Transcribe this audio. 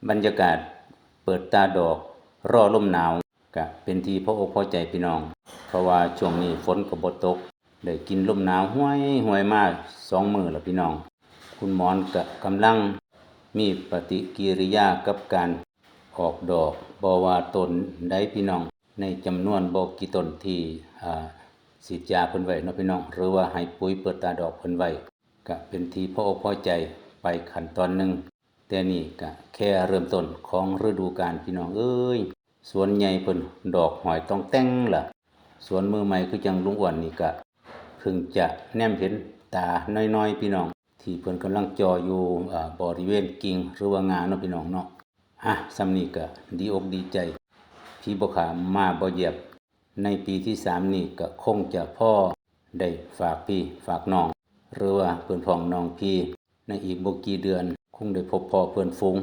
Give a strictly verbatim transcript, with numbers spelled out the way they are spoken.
บรรยากาศเปิดตาดอกรอลมหนาว ก็เป็นที่พออกพอใจพี่น้อง เพราะว่าช่วงนี้ฝนก็บ่ตก ได้กินลมหนาวหวยหวยมาสองมื้อแล้วพี่น้อง คุณหมอนก็กำลังมีปฏิกิริยากับการออกดอก บ่ว่าต้นใดพี่น้อง ในจำนวนบ่กี่ต้นที่ อ่า ฉีดยาเพิ่นไว้เนาะพี่น้อง หรือว่าให้ปุ๋ยเปิดตาดอกเพิ่นไว้ ก็เป็นที่พออกพอใจไปขั้นตอนหนึ่ง แต่นี่ก็แค่เริ่มต้นของฤดูกาลพี่น้องเอ้ย สวนใหญ่เพิ่นดอกหอยต้องแต่งล่ะ สวนมือใหม่คือจังลุงอ้วนนี่ก็เพิ่งจะแนมเห็นตาน้อยๆพี่น้อง ที่เพิ่นกำลังจ่ออยู่ อ่า บริเวณกิ่งหรือว่างาเนาะพี่น้องเนาะ อ่ะ ส่ำนี้ก็ดีอกดีใจ พี่บ่ขามาบ่เหยียบ ในปีที่สามนี่ก็คงจะพอได้ฝากพี่ฝากน้อง หรือว่าเพื่อนพ้องน้องพี่ ในอีกบ่กี่เดือน คงได้พบพ้อเพื่อนฝูง